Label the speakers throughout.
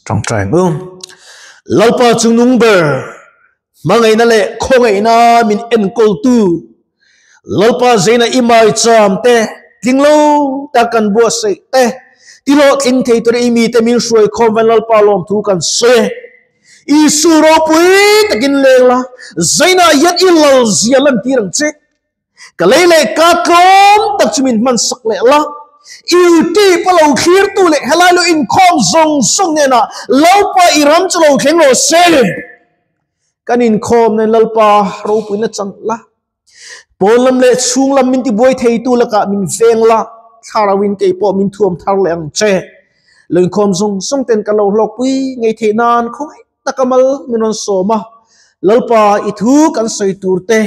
Speaker 1: Tawngtai ang u. Lalpa chungnung ber, hmangaihna leh khawngaihna min enkawltu, Lalpa zeina i maicham te, tling lo tak kan buatsaih te, tihlawhtling thei tura i mite min hruai khawm van Lalpa lawmthu kan sawi e. Isu ropui takin leng la, zeinah hian i lalzia lantir ang che. Ka lei leh ka tlawm tak chu min hman sak leh la, YouTube a lo thlirtu leh helai lo inkhawm zawng zawng hnenah Lalpa i ram chu lo thleng rawh se. Kan inkhawm nen Lalpa ropuina chang la, pawn lam leh chhung lam min tibuai theitu lakah min veng la, thlarauin kei pawh min thuam thar leh ang che. Lo inkhawm zawng zawng ten ka lo hlawkpui ngei theih nan khawngaih taka mal min rawn sawm a, Lalpa i thu kan sawi tur te,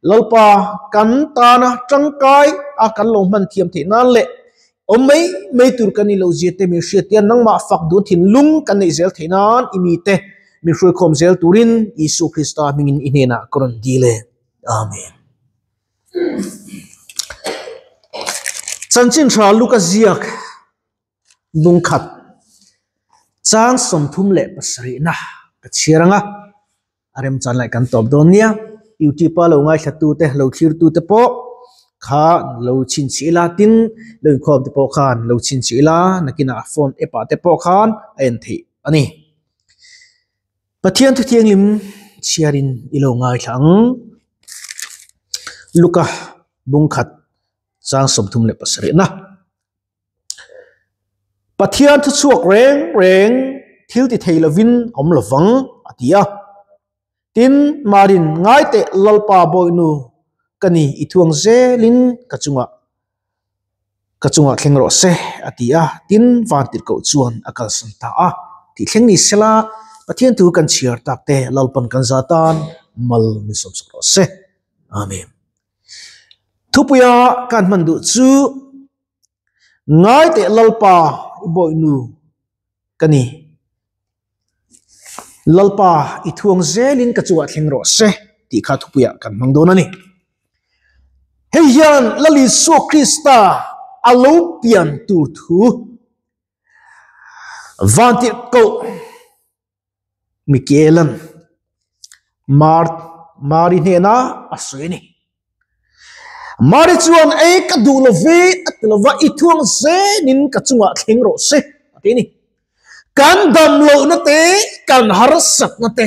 Speaker 1: Lalpa kan tana tangkai a kan lo hman thiam theih nan leh awm mai mai tur kan ni lo zia te min hriat hian nangmah fak dun thinlung kan neih zel theih nan i mite min hruaikhawm zel turin Isua Krista hmingin i hnenah ka rawn dil e. Amen. Chanchin tha Luka ziak Lungkhat chang 37 na ka chhiar ang a, a remchan lai kan tawp dawn nia. YouTube a lo ngaithla te, lo thlir tu te pawh kha lo chhinchih ila, tin lo inkhawm te pawh khan lo chhinchih ila, nakinah phone app ah te pawh khan a en theih a ni. Pathian Thuthianghlim chhiarin i lo ngaithla ang. Luka bungkhat chang 37 na. Pathian thu chhuak reng reng thil ti thei lovin awm lovang a ti a. Tin, Marin ngai teh Lalpa Bawihnu ka ni i thuang zelin ka chungah ka chungah thleng rawh se a ti a. Tin, Vantirhkoh chuan a kalsan ta a. Tih thleng ni sela Pathian thu kan chhiar tak te Lalpan kan za tan mal min sawmsak rawh se. Amen. Thupuia kan hman duh chu Ngai teh Lalpa i bawihnu ka ni. Lalpa i thuang zelin ka chungah thleng rawh se tih kha thupuiah kan hmang dawn a ni. Hei hian Lal Isua Krista a lo pian tur thu Vantirhkoh Mikaelan Mar Mari hnena a sawi a ni. Mari chuan ei ka duh lo ve a ti lova i thuang zenin ka chungah thleng rawh se a ti a ni. Kan dam lohna te, kan harsatna te,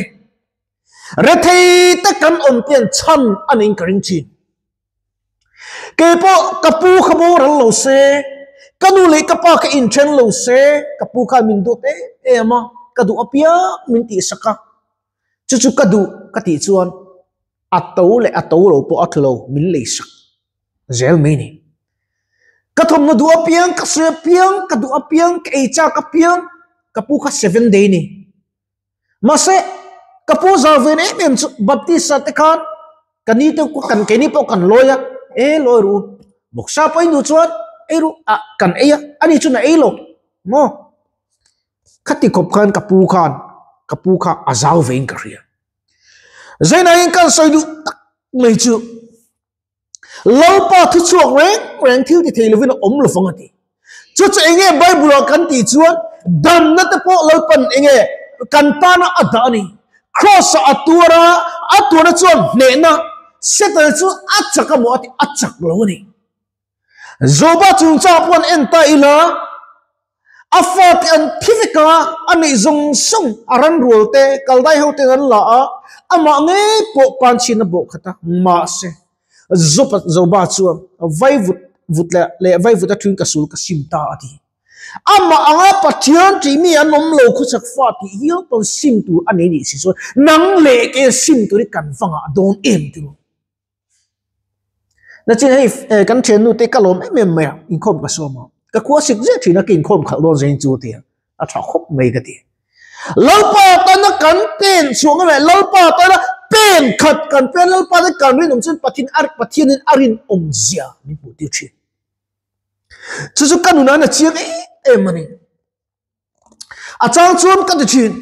Speaker 1: rethei te kan awm te an chhan a niin ka ring thin. Kei pawh ka pu kha boral lo se, ka nu leh ka pa kha inthen lo se, ka pu khan min duat em em a, ka duh apiang min tihsak a, chu chu ka duh ka tih chuan a to leh a to lo pawh a tlu lo min leisak zel mai ni. Ka thawmhnaw duh apiang, ka sawi apiang, ka duh apiang, ka ei chak apiang, ka pu kha seven day ni. Mahse, ka pu zau ve em em chu Baptist-a te khan ka ni te kan keini pawh kan lawi a, e lawi ru, bawksa pawh i duh chuan ei ru ah kan ei a, ani chuan a ei lo maw? Khati khawp khan ka pu khan ka pu kha a zau vein ka hria. Zainain kan sawi duh tak mai chu Lalpa thu chhuak reng reng thil ti thei lovin a awm lo fang a ti. Chu chu enge Bible ah kan tih chuan damna te pawh Lalpan enge kan tana a dah a ni. Cross ah a tuar a, a tuarna chuan hnehna Satan chu a chak a maw a ti, a chak lo a ni. Joba chungchang pawh an en ta ila, a fate an thi vek a, a neih zawng zawng a ran rual te, kaldai ho ten an la a, amah ngei pawh pan chhin a bawh khat a, mahse Joba Joba chuan vai vut vut leh leh vai vut a thuin ka sul ka sim ta a ti. Amah anga Pathian tih mi an awm lo khawchhak fa tih hial pawn sim tur a nei nih si chuan nang leh ke sim tur hi kan va ngah dawn em tiraw? Nachin hei eh kan thiannu te ka lawm em em mai a, inkhawm ka sawm a, ka khua sik zet thin a ka inkhawm khalh dawn zeng chu tia a tha khawp mai ka ti. Lalpa tana kan pen chhuah ngam leh Lalpa tana pen khat kan pen Lalpa te kan rinawm chuan Pathian a Pathianin a rinawm zia min hmuh tir thin. Chu chu ka nunah a chiang em em a ni. A chang chuan ka ti thin,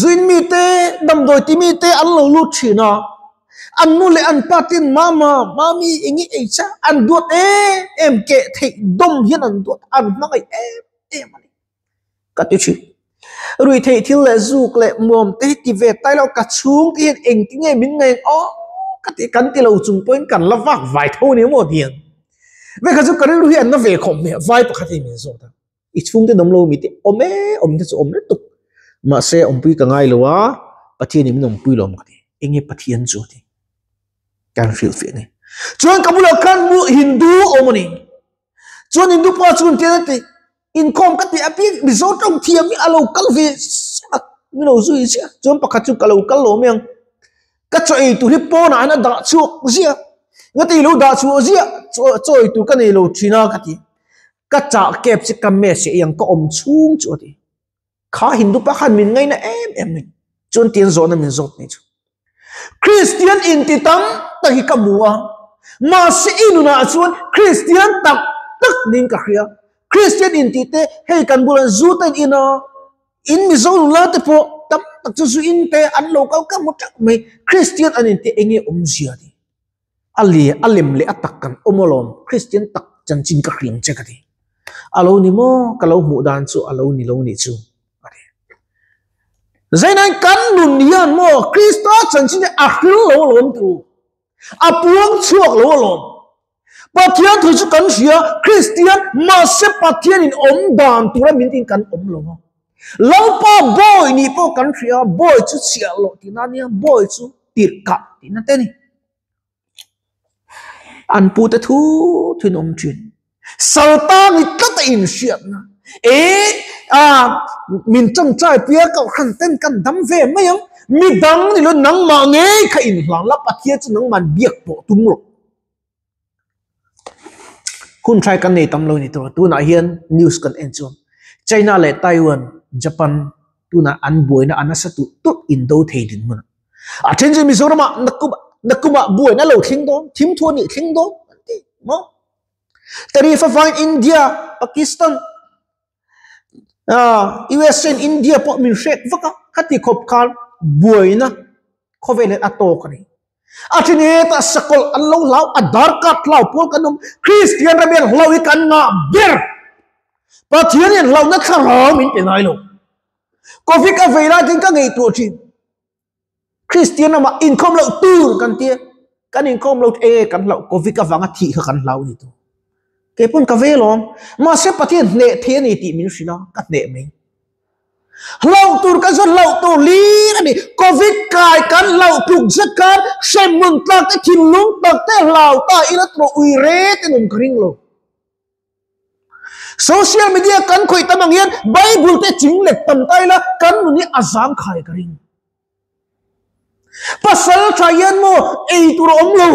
Speaker 1: zuin mite, damdawi ti mite an lo lut thin a, an nu leh an pa ten mama, mami eng i ei cha, an duat em em keh theih dawm hian an duat, an hmangaih em em a ni ka ti thin. Ruihtheih thil leh zuk leh muam te hi ti ve tai lo, ka chhung te hian engtinge min ngaih ang aw ka ti kan ti lo chung pawhin kan la vak vai tho a ni maw tiang. Vekha chu ka rilru hi an na ve khawp mai a, vai pakhat hi min zawt a, i chhung te nawm lo mi te awm e, awm te chu awm lutuk mahse awmpui ka ngai lo a, Pathian in min awmpui lo ang ka ti, enge Pathian chu a ti, kan hrilhfiah a ni. Chuan ka bulah khan mu Hindu awm a ni. Chuan Hindu pa chuan tian a ti, inkhawm ka tih apiang Mizo tawng thiam hi a lo kal ve sak min lo zui ziah. Chuan pakhat chu ka lo kal lo mai ang, ka chaw ei tur hi pawnah hian a dah chhuak ziah, ngati i lo dah chhuah ziah, chaw ei tur ka nei lo thin a ka ti. Ka chah kep che ka mess ei ang ka awm chhung chu a ti. Kha Hindu pa khan min ngaina em em mai. Chuan tian zawhna min zawt ni chu. Kristian inti tam tak hi ka hmu a, mahse i nunah chuan Kristian tak tak niin ka hria. Kristian inti te hei kan bulah zu te an in a, in Mizo nula te pawh tam tak chu zu in te an lo kal ka hmu teuh mai. Kristian an inti eng nge awmzia ni? A li a lem leh a tak kan awm alawm, Kristian tak chanchin ka hriam che ka ti. A lo ni maw? Ka lo hmuh dan chu a lo ni lo nih chu a ti. Zainain kan nun hian maw Krista chanchin hi a hril lo alawm tu, a puang chhuak lo alawm. Pathian thu chu kan hria, Kristian mahse Pathianin awm dan tura min tiin kan awm lo a. Lalpa bawi nih pawh kan hria, bawi chu chhiah loh tihna ania, bawi chu tirh kah tihna te a ni. An pute thu thuin awm thin. Salta ni tlat a inhriatna. E a min tawngtai pia kohhran ten kan dam ve mai ang. Midang ni lo nangmah ngei kha inhlang la Pathian chu nangman biak pawh tum rawh. Hun thlai kan nei tam lo ni tawh tunah hian news kan en chuan China leh Taiwan, Japan tunah an buaina a nasa tulh tulh indo thei dinhmun. A then chu Mizoram ah nakum nakum ah buaina lo thleng dawn, thim thu a nih thleng dawn an ti maw? Tariff avangin India, Pakistan, ah USA in India pawh min hrek vak a, khati khawp khan buaina khawvel hian a tawk a ni. A then hetah sakawlh an lo hlau, a dar card hlau pawl kan awm, Kristian ram hian hlau hi kan ngah ber. Pathian hian hlauhna thlarau min pe ngai lo. Covid a vei lai tin ka ngaihtuah thin. Kristian ramah inkhawm loh tur kan tia, kan inkhawm lo e kan hlauh Covid avanga thih kha kan hlau ni tur. Kei pawn ka ve lawm. Mahse Pathian hneh thei a ni tih min hrilh a, ka hneh mai. Hlauh tur kan sawn hlauh tur lir a ni. Covid kai kan hlauh tluk zet khan hremhmun tlak te thinlung tak te hlau ta ila tawh ui ret in awm ka ring lo. Social media kan khawih tam ang hian Bible te ching let tam ta ila kan nun hi a zang khai ka ring. Pasal tha hian maw ei tur a awm lo.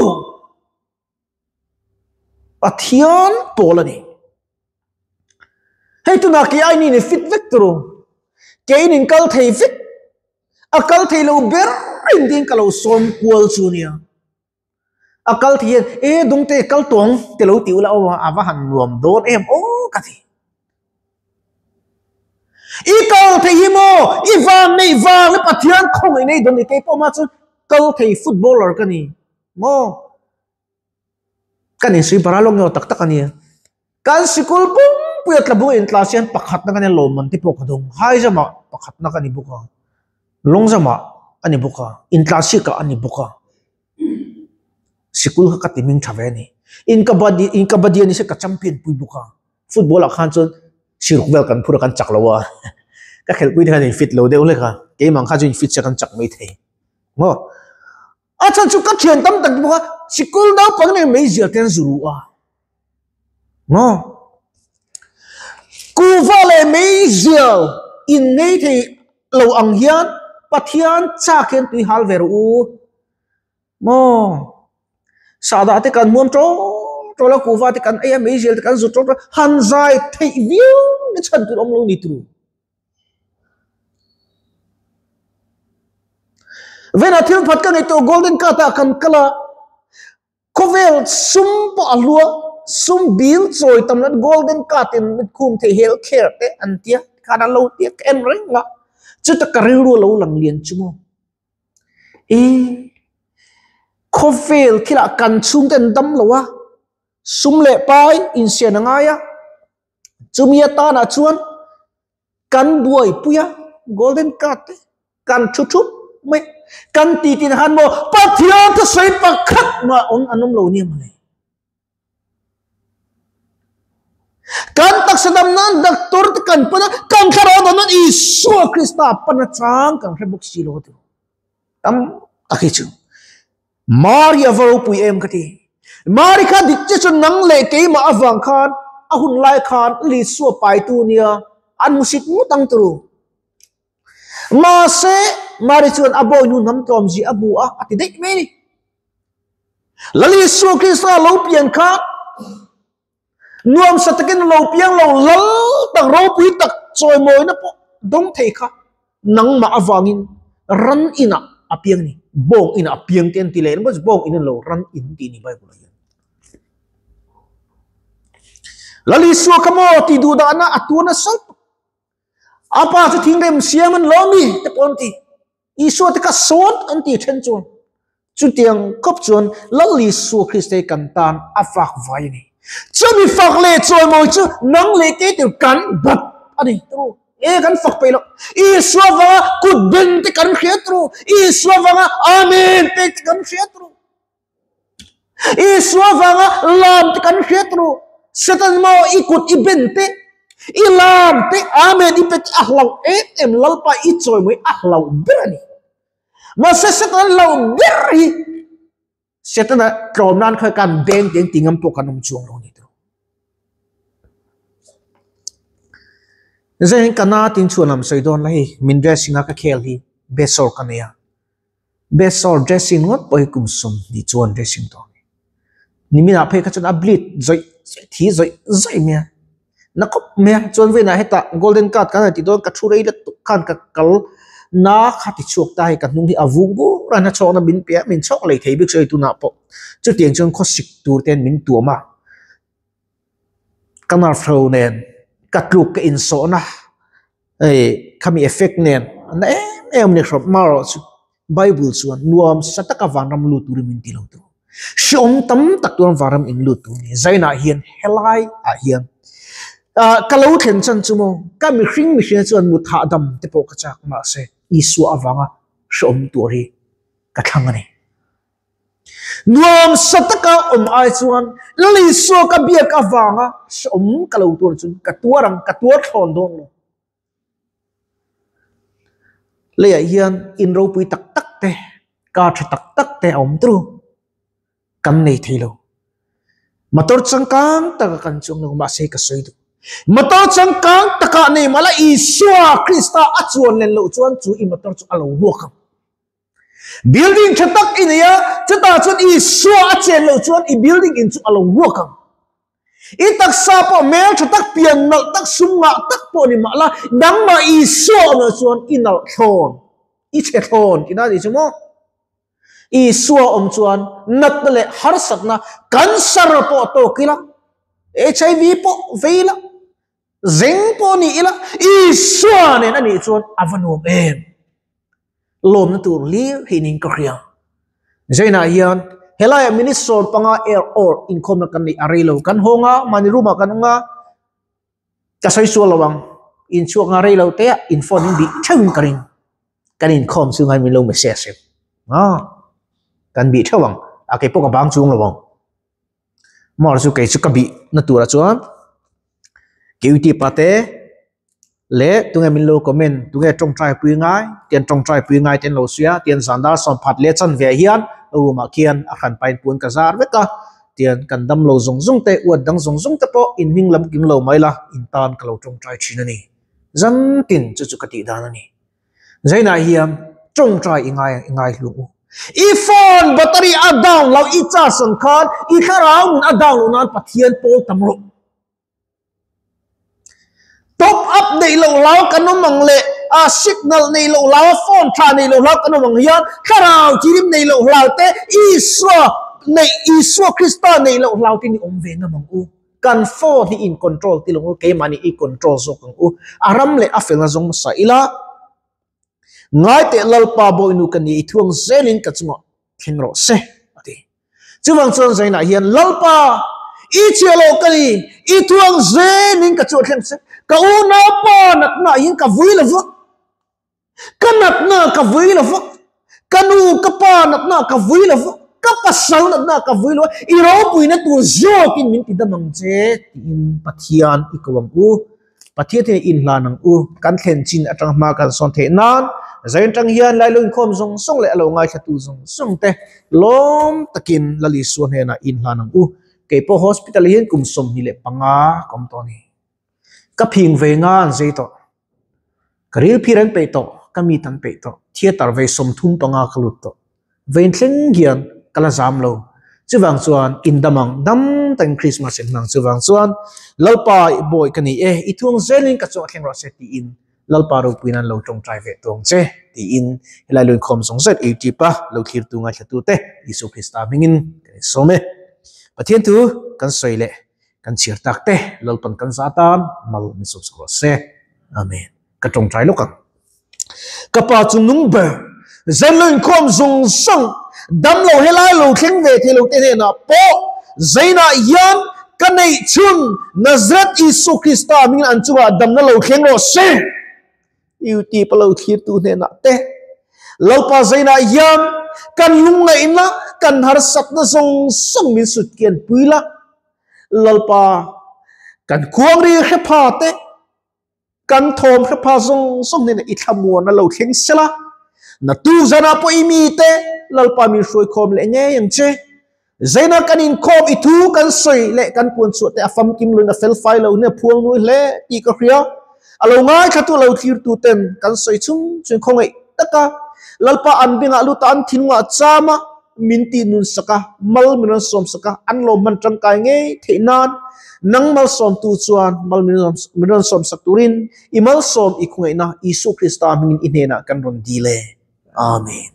Speaker 1: Pathian pawl a ni. Hei tunah kei ai ni fit vek tur u. Kei nin kal thei vek. A kal thei lo ber in ding ka lo sawm kual chu nia. A kal thei hian e dungte kal tawng ti lo ti ula aw a va han nuam dawn em aw ka ti. I kal thei hi maw i van nei vang le Pathian khawngaih nei dawn ni kei pawh ma chuan kal thei footballer ka ni maw kan insui bara lawng nge tak tak a nia. Kan sikul pumpuia tlabung intla sian pakhatna ka nia lawmman te pawh ka dawng. Haizamah pakhatna ka ni bawk a, Lawngzamah a ni bawk a, intla sikah a ni bawk a. Sikul kha ka ti hming tha ve a ni. In kabaddi in kabaddi a ni se ka champion pui bawk a. Football ah khan chuan siruk vel kan phur a kan chak lo a. Ka khelhpui te khan in fit lo deuh hlek a, keimah kha chu in fit se kan chak mai thei. Maw? A chhan chu ka thian tam tak bawk a, sikul naupang nen meizial te an zu ru a. Maw? Kuhva leh meizial in nei thei lo ang hian Pathian chak hian tui hal ve rawh u. Maw? Sahdah te kan hmuam ṭawl ṭawl a, kuhva te kan ei a, meizial te kan zu ṭawl ṭawl a, han zai theih viau na chhan tur awm lo ni tur. Vena thil phat ka ngei tawh golden card ah kan kal a khawvel sum pawh a hlua sum bil chawi tam nan golden card in mit khum thei health care te an tia khan an lo tia ka en reng a chuta ka rilru a lo lang lian chu maw e khawvel thilah kan chhungte an dam lo a sum leh pai insian a ngai a chumi atana chuan kan buaipui a. Golden card te kan thu thup mai kan ti tin han maw Pathian thusawi pakhat mah awm an awm lo nia mawle. Kan taksa dam nan doctor te kan pan a, kan thlarau dam nan Isua Krista pan a chang kan hre bawk si lo a ti. Tam tak hi chu Mari a va ropui em ka ti. Mari kha dik che chu nang leh keimah avang khan a hun lai khan Isua paitu nia an hmusit ngawt ang turu. Mahse, Mari chuan a bawi hnu hnam tlawm zia a hmu a, a ti daih mai a ni. Lal Isua Krista lo pian kha nuamsa takin lo piang lo, lal tak ropui tak chawimawina pawh dawng thei kha nangmah avangin ran inah a piang a ni. Bawng inah a piang te an ti leh ringawt, bawng in a ni lo, ran in tih a ni Bible ah hian. Lal Isua kha maw tih duh dahna a tuar nasa lutuk. A pa chu thingrem siam an lo mi te pawh an ti. Isua te kha sawn an ti then chuan chutiang khawp chuan Lal Isua Krista hi kan tan a fak vai a ni. Chumi fak leh chawimawi chu nang leh kei tur kan bat a ni turu. E kan fak peih loh. Isua vanga kut ben te kan hria turu. Isua vanga Amen pek te kan hria turu. Isua vanga lam te kan hriat ru. Satan maw i kut i ben te, i lam te, Amen i pe te a hlauh em em Lalpa i chawi mai a hlauh ber a ni. Mahse Satan hlauh ber hi Setana tlawm nan kha kan beng teng ti ngam pawh kan awm chuang lo ni tawh. Zai hian kana tin chhuan lam sawi dawn la hei min dressing a ka khel hi besawr ka nei a. Besawr dressing ngawt pawh hi kum 20 chuan dressing tawh a ni. Niminah phei kha chuan a bleed zawih zawih thi zawih zawih mai a, na khawp mai a chuan vawiinah hetah golden card kan han ti dawn ka thu rei let tuk khan ka kal na kha ti chhuak ta hei ka hnung hi a vung bur a nachhawkna min pe a min chhawk lei thei bik sawi tunah pawh chutiang chuan khawsik tur ten min tuam a ka nerve ho nen ka tluk ka insawhna hei khami effect nen a na em em a ni hrawp marawh chu Bible chuan nuam sa taka vanram lut turin min ti lo tur hreawm tam tak tuan vanram in lut tur a ni Zainah hian helai ah hian ah ka lo thlen chan chu maw ka mihring mihring chuan mut hahdam te pawh ka chak mahse Isua avanga hreawm tur hi ka thlang a ni. Nuam sa taka awm ai chuan Lalisua ka biak avanga hrehawm ka lo tuar chu ka tuar ang, ka tuar thlawn dawn lo. Leiah hian in ropui tak tak te, car tha tak tak te a awm turu kan nei thei lo. Motor changkang taka kan chuang lo mahse ka sawi duh. Motor changkang takah nei mah la Isua Krista a chuan len loh chuan chu i motor chu a lo ruak ang. Building tha tak i nei a, chutah chuan Isua a chen loh chuan i building in chu a lo ruak ang. I taksa pawh hmel tha tak, pian nalh tak, sum ngah tak pawh ni mah la, nangmah Isua awm loh chuan i nalh thlawn, i chhe thlawn tihna a nih chu maw? Isua awm chuan natna leh harsatna, cancer pawh tawk ila, HIV pawh vei ila, Zeng pawh ni ila, Isua nen a nih chuan a va nuam em? Lawmna tur hlir hi ning ka hria. Zainah hian helaiah minute 15 air or inkhawmna kan neih a rei lo. Kan hawng a, mahni room ah kan awm a, ka sawi sual lo ang. Inchhuak nga rei lo te ah in phone in bih theuhin ka ring. Kan inkhawm chu ngai min lo message em. Kan bih theuh ang, a keipawh ka bang chung lo ang. Mar chu kei chu ka bih na turah chuan keute pate leh tunge min lo comment tunge tawngtai pui ngai tian tawngtai pui ngai te an lo sawi a tian zan dar sawmphat leh chanve ah hian room ah khian a hran pain puan ka zar vek a tian kan dam lo zawng zawng te uat dang zawng zawng te pawh in hming lam kim lo mai la in tan ka lo tawngtai thin a ni zan tin chu chu ka tih dan a ni. Zainah hian tawngtai i ngai i ngai hlung u. I phone battery a down lo i charge ang khan i thlarau nun a down loh nan Pathian pawl tam rawh. Top up neih loh hlau kan awm ang leh a signal neih loh hlau a phone tha neih loh hlau kan awm ang hian thlarau thirim neih loh hlau te Isua neih Isua Krista neih loh hlau te ni awm ve ngam ang u. Kan phone hi in control ti lo ang u, keimahni i control zawk ang u. A ram leh a felna zawng hmasa ila, ngai teh Lalpa Bawinu ka ni, i thuang zelin ka chungah thleng rawh se, a ti. Chuvang chuan Zainah hian, Lalpa, i chhia loh ka ni, i thuang zelin ka chungah thleng se, ka unaupa natnaah hian ka vui lo va. ka vui lo va, ka nu ka pa natna ka vui lo va, ka pasal natna ka vui lo va, i ropuina tur zawkin min ti dam ang che tiin Pathian i ko ang u. Pathian te inhlan ang u. Kan thlen chin atang hma kan sawn theih nan zain tang hian Lailo inkhawm zawng zawng leh a lo ngaithlatu zawng zawng te lawm takin Lal Isua hnenah inhlan ang u. Kei pawh hospital hian kum 25 ka awm tawh a ni. Ka phing ve nga an zei tawh. Ka ril phir an peih tawh, ka mit an peih tawh. Theatre vei 35 ka lut tawh. Vein thleng hian ka la zam lo. Chuvang chuan in dam ang, dam takin Christmas in hmang. Chuvang chuan Lalpa i bawi ka ni e, i thuang zelin ka chungah thleng rawh se tiin Lalpa ropuiin an lo tawngtai ve tawng che tiin helai luinkhawm zawng zet YouTube a lo thlirtu ngaithlatute Isua Krista hmingin kan insawm e. Pathian thu kan sawi leh kan chhiar tak te Lalpan kan za tan mal min sawm sak rawh se. Amen. Ka tawngtai lawk ang. Ka pa chu nung ber, zan lo inkhawm zawng zawng, dam lo helai lo thleng ve thei lo te hnenah pawh zainah hian ka neih chhun Nazareth Isu Krista hmingin an chungah damna lo thleng rawh se. YouTube a lo thlirtu hnenah te Lalpa zainah hian kan lungngaihna, kan harsatna zawng zawng min sut kian pui la. Lalpa kan khuangri hrepha te, kan thawm hrepha zawng zawng hnenah i thlamuan a lo thleng sela. Na tu zanah pawh i mite Lalpa min hruaikhawm leh ngei ang che. Zaina kan inkhawm i thu kan sawi leh kan puan chhuah te a famkim loin a felfai lo nia phuang nui hle tih ka hria. A lo ngaithlatu lo thlirtu ten kan sawi chung chung khawngaih taka Lalpa an bengah luta an thinlungah cham a, min tih nun sak a, mal min rawn sawm sak a, an lo hman tangkai ngei theih nan nang malsawmtu chuan mal min rawn sawm sak turin i malsawm i khawngaihna Isua Krista hmingin i hnenah kan rawn dil e. Amen.